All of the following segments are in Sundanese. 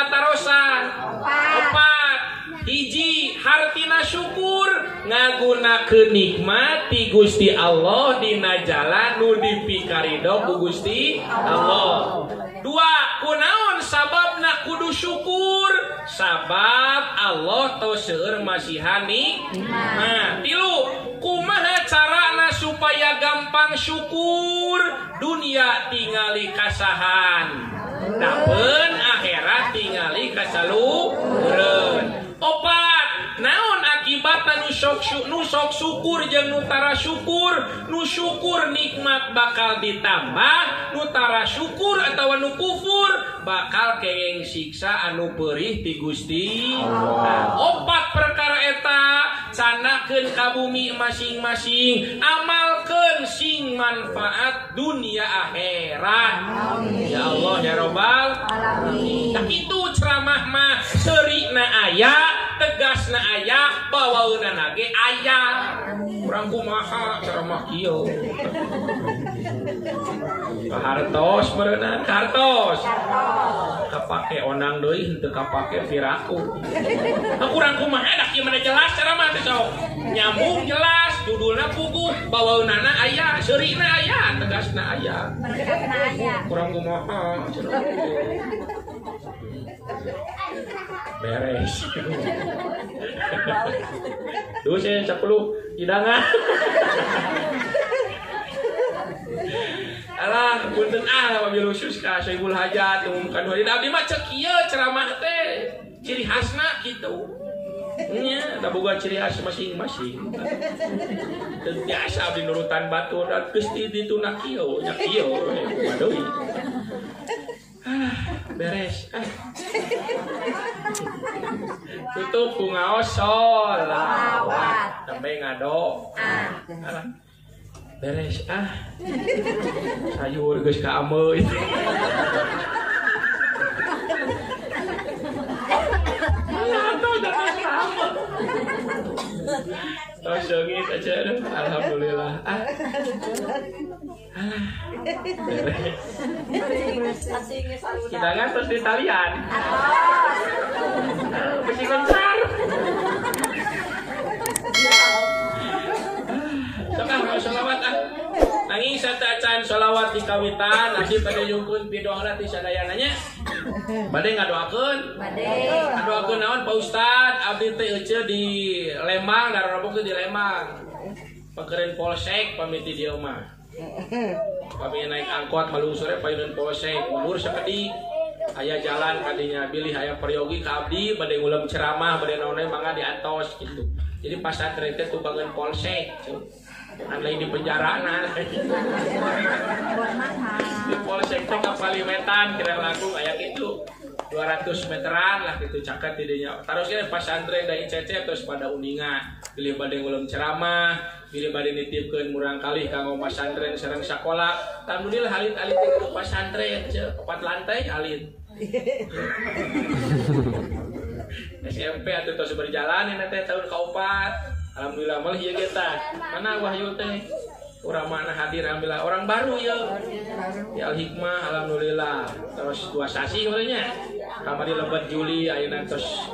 patarosan? Opat. Hiji hartina syukur ngagunakeun nikmat ti Gusti Allah dina jalan nu dipikarido ku Gusti Allah. Dua, kunaon sababna kudu syukur? Sabab Allah tos seueur masihan nikmat. Tilu, kumaha carana supaya gampang syukur? Dunia tingali kasahan, dapeun akhirat tingali kasaluhureun. Opat, naon akibatna nu sok syukur jeung nu tara syukur? Nu syukur nikmat bakal ditambah, nu tara syukur atawa nu kufur bakal kenging siksa anu perih ti Gusti. Nah, opat perkara eta canakeun ka bumi masing-masing, amalkeun sing manfaat dunia akhirat. Ya Allah ya Robbal alamin. Tah kitu ceramah mah seurina aya, tegasna aya, bawaeunana ge aya. Urang kumaha ceramah kieu. Kahartos meureunna, kahartos. Kapake onang deui henteu kapake piraku. Kurang kumaha da kieu mana jelas ceramah teh sok. Nyambung jelas, judulna puguh, bawaeunana aya, seurina aya, tegasna aya. Berkatna aya. Kurang kumaha ceramah. Beres. Duh saya 10 hidangan. Alah, punten ah wabil khusus ka Sohibul Hajat umumkan hari abdi mah ceuk ieu ceramah teh ciri khasna kitu. Nya, da boga ciri khas masing-masing. Teu biasa abdi nurutan batur dan geus di dituna kieu, nya kieu kumaha deui. Ah, beres. Ah. Tutup ku ngaos sholawat. Tembe ngado. Ah. Beres ah. Sayur geus ka ameu. Tos seungit aja alhamdulillah. Ah. Beres. Hidangan terus di talian. Besi gencar. Sok ah mau sholawat ah. Nangis sateuacan sholawat di kawitan abdi bade nyungkeun pidoana ti sadayana nya. Bade ngadoakeun? Bade. Ngadoakeun naon Pak Ustad? Abdi teh euceu di Lembang, darorobok teh di Lembang. Pekeureun polsek pamit di dieu mah. Pami naik angkot malungsure payuneun polsek, mundur sakedik. Aya jalan kadinya bilih aya peryogi ka abdi bade ngulem ceramah bade naon mangga diantos gitu. Jadi pasantren teh tubangeun polsek. An lain di penjarana. Di polsek teh ka Paliwetan kira langkung aya kitu. 200 meteran lah gitu caket di dinya. Tarus ge pasantren da ICC terus pada uninga. Bilih bade ngulem ceramah, bilih bade nitipkeun murang kalih kanggo pasantren sareng sakola. Alhamdulillah alit-alit teh kudu pasantren ceu, 4 lantai alit. SMP atuh tos berjalan ini teh tahun kaopat. Alhamdulillah malah ieu ge tah. Mana Wahyu teh? Urang mana hadir alhamdulillah orang baru ya. Di Al Hikmah alhamdulillah. Terus 2 sasi urangnya. Kamari lebet Juli ayeuna terus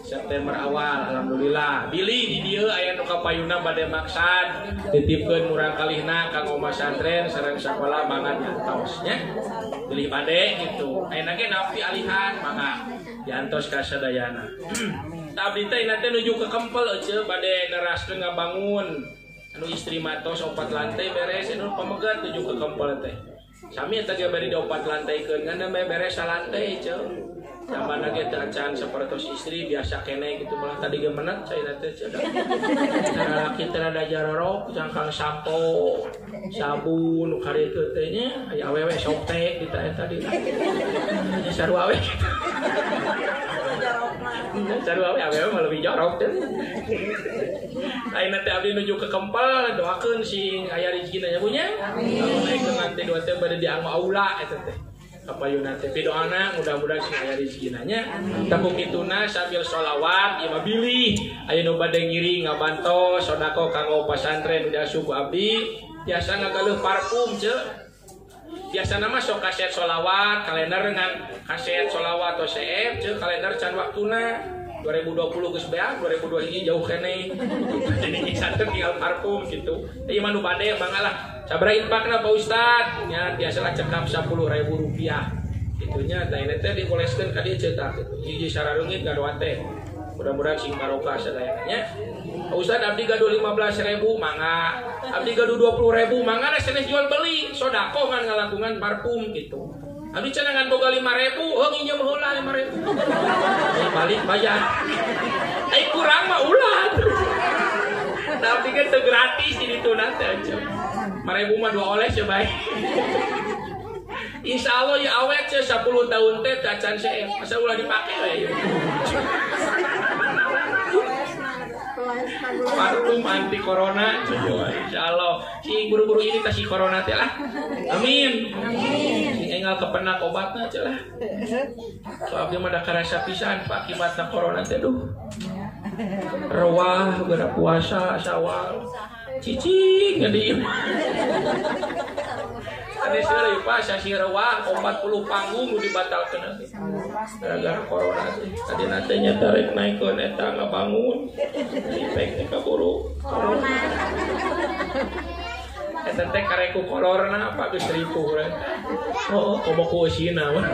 September awal alhamdulillah. Bilih di dieu aya nu kapayuna bade maksad ditipkeun murang kalihna kanggo masantren sareng sakola mangga diantos nya. Bilih bade gitu. Ayeuna ge nampi alihan mangga diantos ka sadayana. Tah abdi teh teh nuju ke Kempel euceu bade neraskeun ngabangun anu istri matos 4 lantai beres anu pamegat nuju ke Kempel teh. Sami eta ge bari di 4 lantaikeun ngan beres salantai ceu. Zaman ge teu acan sapertos istri biasa kene gitu malah tadi ge menet caina teh ceu. Lalaki teh rada jarorok cangkang sampo, sabun nu karitu teh nya aya awewe sok teh kita eta tadi. Nya sarua we kitu. Sarua we awewe mah leuwih jorok teh. Ayeuna teh abdi nuju ke Kempel doakeun sing aya rezekina nya Bu nya. Amin. Naikeun lantai 2 teh bade dianggo aula eta teh. Kapayuna teh pidoana mudah-mudahan sing aya rezekina nya. Tah ku kituna sambil sholawat ieu mah bilih aya nu bade ngiring ngabantos sedekah kanggo pasantren udah suku abdi tiasa ngagaleuh parfum ceu. Biasana mah sok kaset sholawat, kalender dengan kaset sholawat atau CF, ceuk kalender can waktuna 2020 geus beak, 2021 jauh keneh. Jadi nyiksa teh tinggal parfum gitu. Ieu mah nu bade mangga lah. Sabaraha infakna Pak Ustad? Nya biasalah cekap 10.000 rupiah. Itunya tah ini teh dikoleskeun ka dieu cetak gitu. Hiji sarareungit gadoa teh. Mudah-mudahan sing barokah sadayana nya. Pak Ustad abdi gaduh 15.000 mangga. Abdi gaduh 20.000 mangga sanes jual beli, sedekah ngan ngalangkungan parfum gitu. Abdi cenah ngan boga 5.000, heuh nginjem heula 5.000. Ai balik bayar. Ai kurang mah ulah. Da abdi ge teu gratis di ditu na teh aja. 5.000 mah 2 oles ya bae. Insya Allah ya awet 10 tahun teh acan CF, masa ulah dipake we. Parfum anti corona, insya Allah. Si buru-buru ini tas si corona teh lah. Amin. Amin. Si enggal kepenak obatna aja lah. So abdi mah da karasa pisan Pak akibatna corona teh duh. Rewah gara puasa Syawal. Cicing di imah. Ane seueur Pak sasi rewah 40 panggung nu dibatalkeun gara-gara corona teh. Tadina teh nya tarek naikeun eta ngabangun. Efek teh kaburu corona. Eta teh kareku kolorna apa geus ripuh urang. Oh, komo ku eusina mah.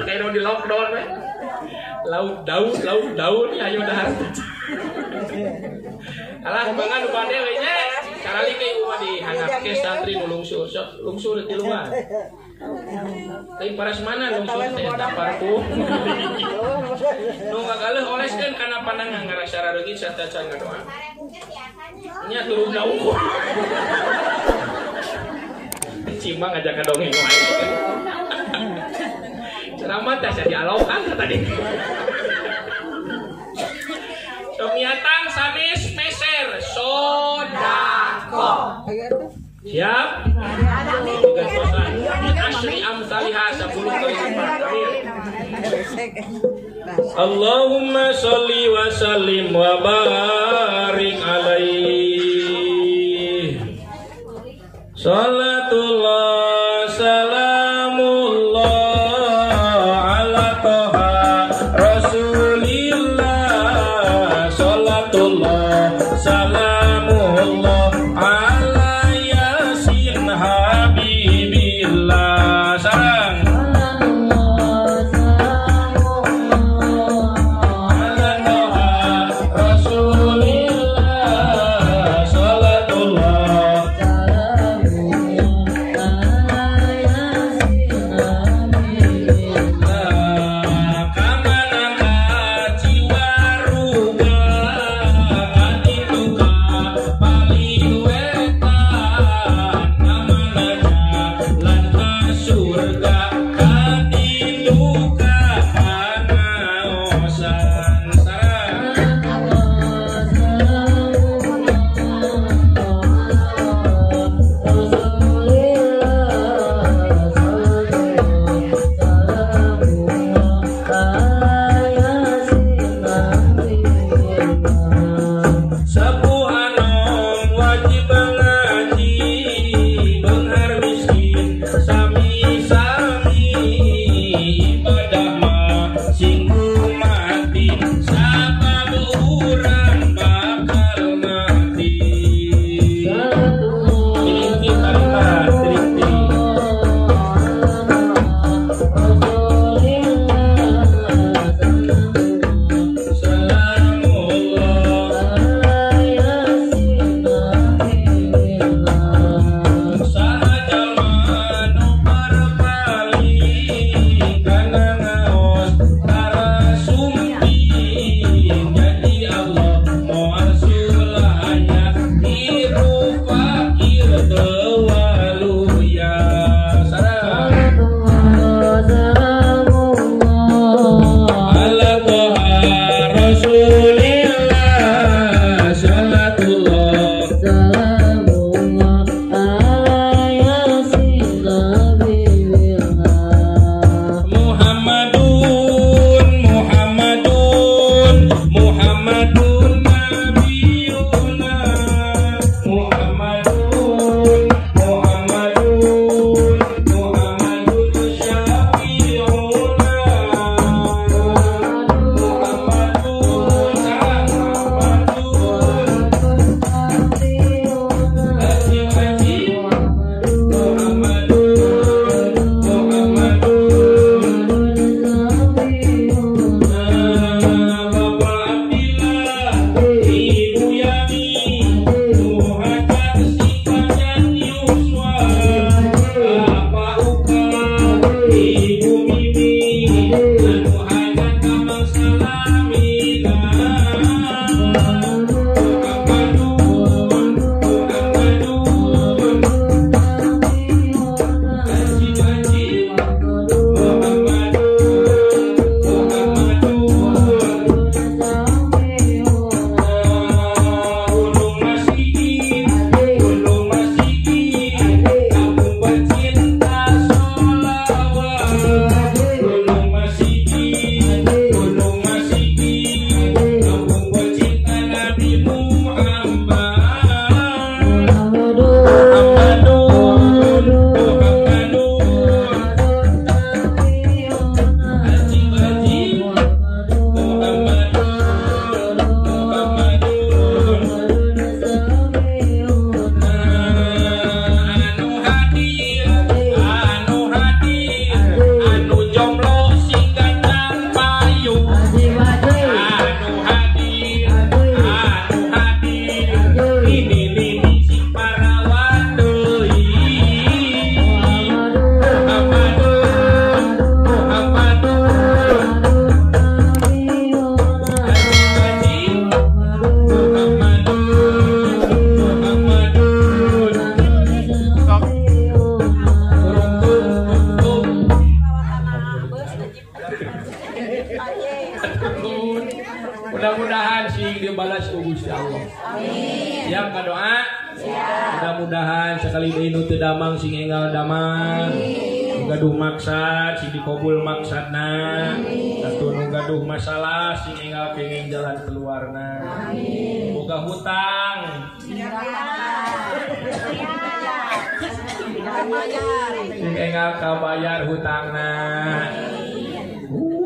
Kayak di lockdown we. Laut daun ayo dahar. Alah bangan nu bade we nya. Carali ke ieu mah dihandap ke santri nu lungsur sok lungsur di luar. Tapi paras mana lungsur teh eta parfum. Nu ngagaleuh oleskeun kana pandangan ngarasa rareungit satacan ngadoa. Nya turunna ukur. Cimang ngajak dongeng wae. Ceramah teh asa dialokan tadi. Sok niatang sanes meser sodako. Siap? Asri amsalihah 10 kali lipat. Amin. Allahumma sholli wa sallim wa barik alaihi. Salatullah salamullah ala toha rasulillah. Salatullah salamullah ala yasin habibillah. Sarang ala toha rasulillah. Salatullah dibalas ku Gusti Allah. Amin. Siap ngadoa? Siap. Mudah-mudahan sekali deui nu teu damang sing enggal damang. Nu gaduh maksad sing dikabul maksadna. Atuh nu gaduh masalah sing enggal kenging jalan keluarna. Amin. Boga hutang. Sing enggal kabayar hutangna.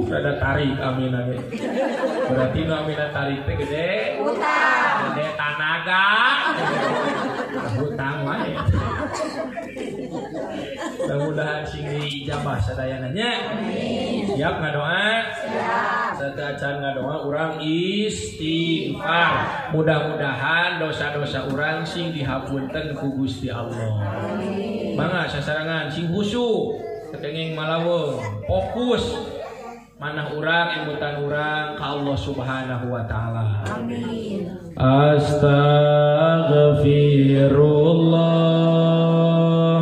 Rada tarik amina ge. Berarti nu amina tarik teh gede hutang. Gede tanaga. Hutang wae. Mudah-mudahan sing diijabah sadayana nya. Siap ngadoa? Siap. Sateuacan ngadoa urang istighfar. Mudah-mudahan dosa-dosa urang sing dihapunten ku Gusti Allah. Amin. Mangga sasarangan sing khusyuk, kenging malaweng, fokus manah urang emutan urang ka Allah Subhanahu wa taala. Amin. Astaghfirullah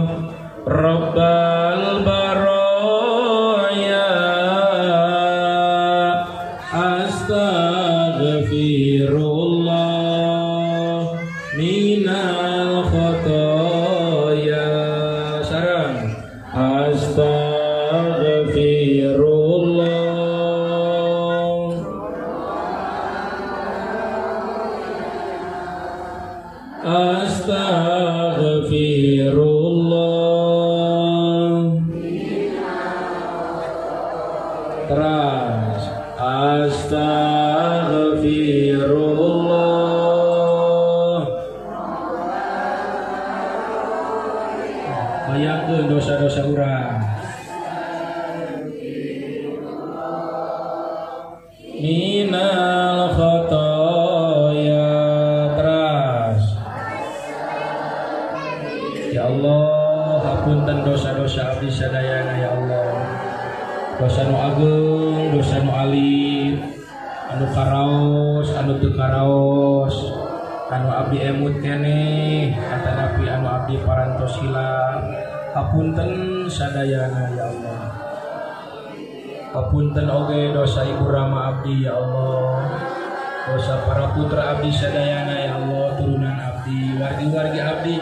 Rabbal baraya, astaghfirullah minal khotoya. Sareng astaghfirullah astaghfirullah. Terus astaghfirullah. Bayangkeun dosa-dosa urang. Minal khotoya. Terus ya Allah, hapunten dosa-dosa abdi sadayana ya Allah. Dosa nu ageung, dosa nu alit, anu karaos, anu teu karaos, anu abdi emut keneh, atanapi anu abdi parantos hilap. Hapunten sadayana ya Allah. Hapunten oge dosa ibu rama abdi ya Allah. Dosa para putra abdi sadayana ya Allah, turunan abdi, wargi-wargi abdi.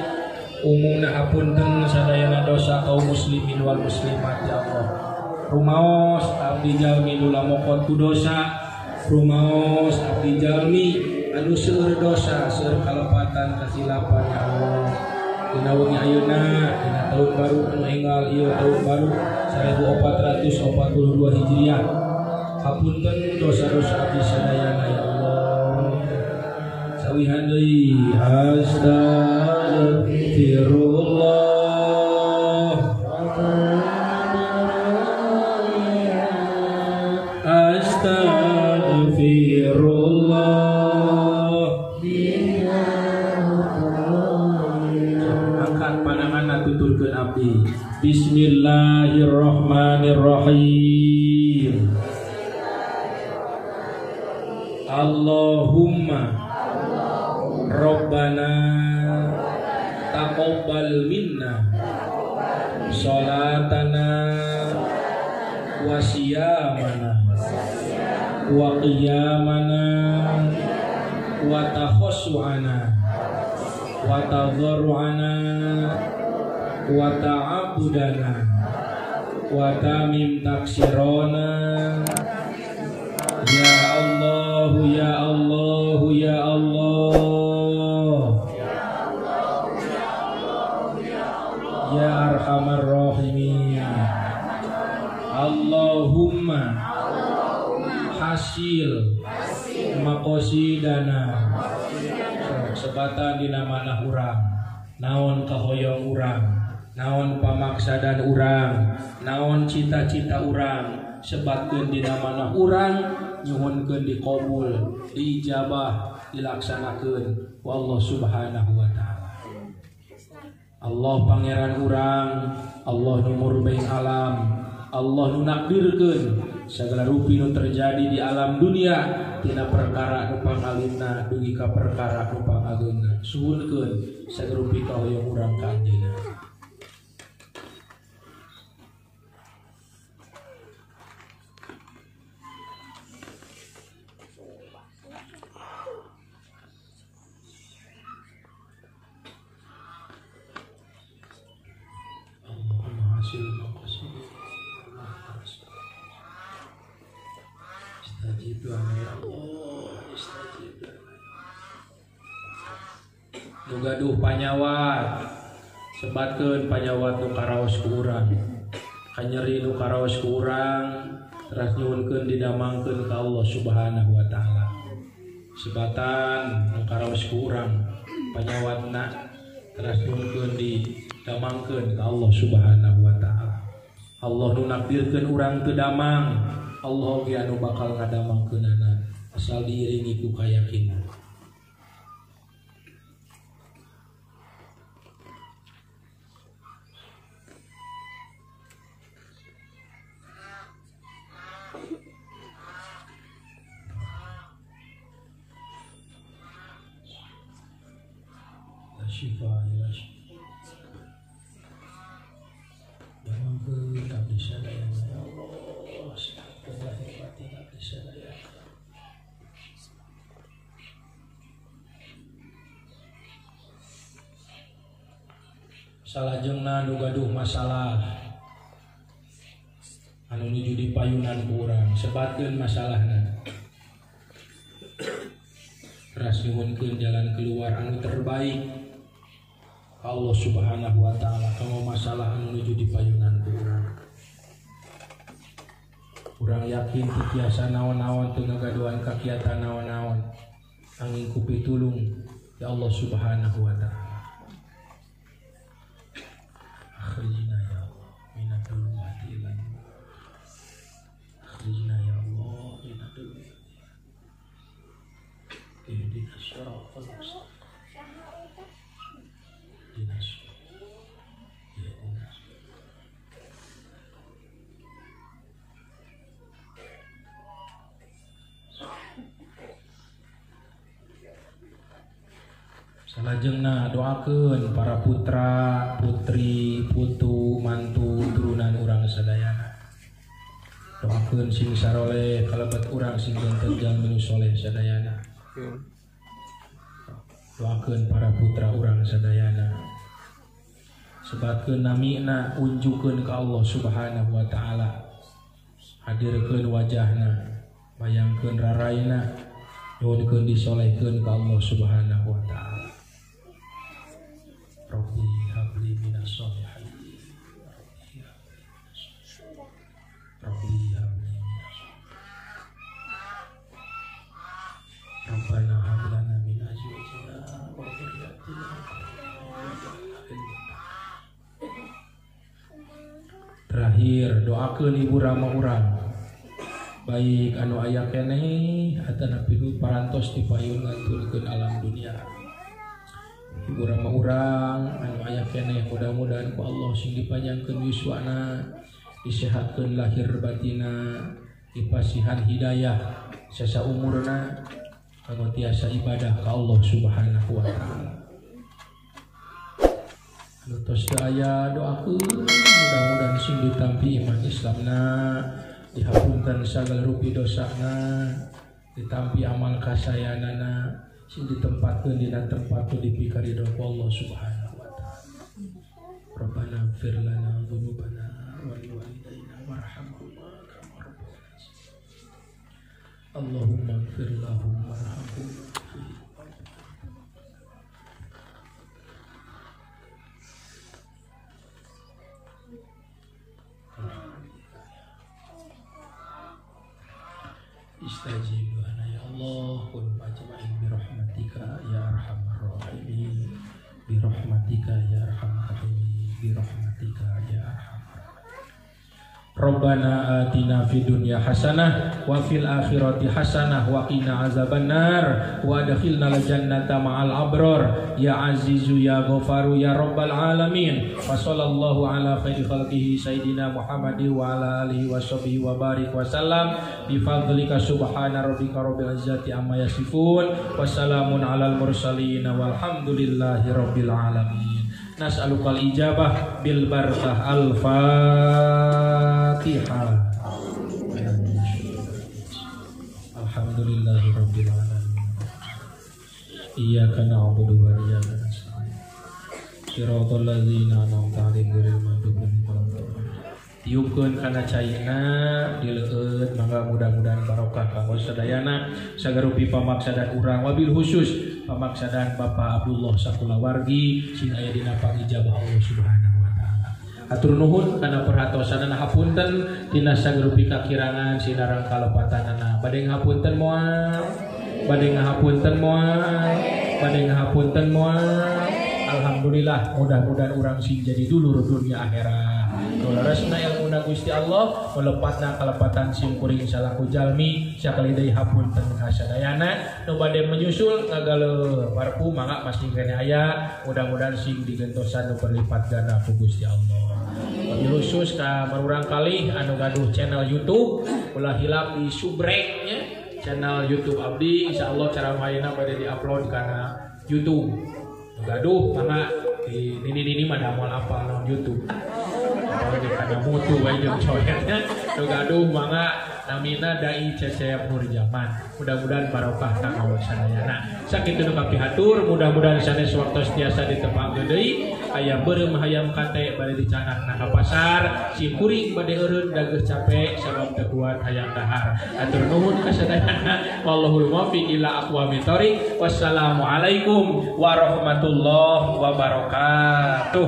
Umumna hapunten sadayana dosa kaum muslimin wal muslimat ya Allah. Rumaos abdi jalmi nu lamokot ku dosa, rumaos abdi jalmi anu seueur dosa, seueur kalepatan kasilapan ya Allah. Dina wengi ayeuna, dina tahun baru anu enggal ieu tahun baru 1442 Hijriah. Hapunten dosa-dosa abdi sadayana ya Allah. Sawihan deui astaghfirullah astaghfirullah. Angkat pandanganna tuturkeun abdi. Bismillahirrahmanirrahim. Allahumma Rabbana taqabbal minna salatana wa siyamana wa qiyamana wa takhassu'ana wa tadharru'ana wa ta'abbudana wa tamim taksirona. Ya Allah ya Allah ya Allah ya arhamar rahimin. Allahumma hasil makosidana. Sebatan dina manah urang, naon kahoyong urang, naon pamaksadan urang, naon cita-cita urang, sebatkeun dina manah urang, nyuhunkeun dikabul, diijabah, dilaksanakeun wallahu subhanahu wa ta'ala. Allah pangeran urang, Allah nu murbeng alam, Allah nu nakdirkeun segala rupi nu terjadi di alam dunia tina perkara nu pangalina dugi ka perkara nu pangageungna. Suhunkeun sagala rupi kahoyong urang ka anjeunna. Istajib lana ya Allah, istajib lana. Nu gaduh panyawat, sebatkeun panyawat nu karaos ku urang. Kanyeri nu karaos ku urang, teras nyuhunkeun didamangkeun ka Allah Subhanahu wa taala. Sebatan nu karaos ku urang panyawatna teras nyuhunkeun didamangkeun ka Allah Subhanahu wa taala. Allah nu nakdirkeun urang teu damang, Allah oge anu bakal ngadamangkeunana asal diiringi ku kayakinan. Syifa ila syifa. Damangkeun abdi sadayana ya Allah, sehatkeun lahir batin abdi sadayana. Salajengna nu gaduh masalah anu nuju di payunan ku urang, sebatkeun masalahna. Teras nyuhunkeun jalan keluar anu terbaik Allah Subhanahu wa taala kanggo masalah anu nuju di payunan ku urang. Urang yakin teu tiasa naon-naon teu ngagaduhan kakiatan naon-naon angin ku pitulung ya Allah Subhanahu wa taala. Akhrijna ya Allah minad dhulumati ilan nur. Akhrijna ya Allah minad dhulumati. Ihdinas siratal mustaqim. Salajengna doakeun para putra, putri, putu, mantu, turunan urang sadayana. Doakeun sing saroleh kalebet urang sing janten jalmi nu soleh sadayana. Doakeun para putra urang sadayana. Sebatkeun namina unjukeun ka Allah Subhanahu wa taala. Hadirkeun wajahna, bayangkeun raraina, nyuhunkeun disolehkeun ka Allah Subhanahu wa taala. Rabbi habli minas sholihin. Rabbi habli minas sholihin. Rabbana hab lana min azwajina wa dhurriyyatina Terakhir doakeun ibu rama urang baik anu aya keneh atanapi nu parantos dipayun ngantunkeun alam dunia. Ibu rama urang anu aya keneh mudah-mudahan ku Allah sing dipanjangkeun yuswana, disehatkeun lahir batina, dipasihan hidayah sesa umurna kanggo tiasa ibadah ka Allah Subhanahu wa taala. Anu tos teu aya doakeun mudah-mudahan sing ditampi iman Islamna, dihapunten sagala rupi dosana, ditampi amal kasayanana, sing ditempatkeun dina tempat nu dipikaridho ku Allah Subhanahu wa taala. Rabbana ighfir lana dzunubana wa liwalidayna warhamhuma kama rabbayana shighara. Allahumma ighfir lahum warhamhum. Istajib lana ya Allah wa ajma'in bi rahmatika ya arhamar rahimin, bi rahmatika ya arhamar rahimin, bi rahmatika ya arhamar rahimin. Rabbana atina fid dunya hasanah wa fil akhirati hasanah wa qina azabannar wa adkhilna al jannata ma'al abrar ya azizu ya ghafaru ya rabbal alamin. Wa sallallahu ala khairi khalqihi sayidina Muhammadin wa ala alihi wa sahbihi wa barik wa sallam. Bi fadlika subhana rabbika rabbil izzati amma yasifun wa salamun alal mursalin walhamdulillahi rabbil alamin. Nas'alukal ijabah bil barakah. Al-Fatihah. Alhamdulillahi rabbil alamin. Iyyaka na'budu wa iyyaka nasta'in. Shiratal ladzina an'amta 'alaihim ghairil maghdubi 'alaihim waladdallin. Tiupkeun kana caina dileueut mangga. Mangga mudah-mudahan barokah kanggo sadayana sagarupi pamaksadan urang wabil khusus pamaksadan Bapak Abdullah sakulawargi sing aya dina pangijabah Allah Subhanahu wa taala. Atur nuhun kana perhatosanana hapunten tina sagarupi kakirangan sinareng kalepatanana. Bade ngahapunten moal? Bade ngahapunten moal? Bade ngahapunten moal? Alhamdulillah, mudah-mudahan urang sing jadi dulur dunia akhirat. Leresna ilmuna Gusti Allah melepatna kalepatan sim kuring salaku jalmi sakali deui hapunten ka sadayana nu bade menyusul ngagaleuh parfum mangga masih kene aya, mudah-mudahan sing digentosan nu berlipat ganda ku Gusti Allah. Wabil khusus ka marurang kalih anu gaduh channel YouTube ulah hilap di subrek nya channel YouTube abdi, insyaallah ceramah ayeuna bade diupload kana YouTube. Gaduh mangga di nini-nini mah da moal apal naon YouTube. Apalagi kana mutu wae jeung coetnya. Nu gaduh mangga namina Dai Cecep Nurjaman. Mudah-mudahan barokah kanggo sadayana. Sakitu nu kapihatur, mudah-mudahan sanes waktos tiasa ditepangkeun deui. Aya beureum hayam kate bade dicanakna ka pasar, sim kuring bade eureun dageus capek sabab teu kuat hayang dahar. Atur nuhun ka sadayana. Wallahul muwaffiq ila aqwamit thoriq. Wassalamualaikum warahmatullahi wabarakatuh.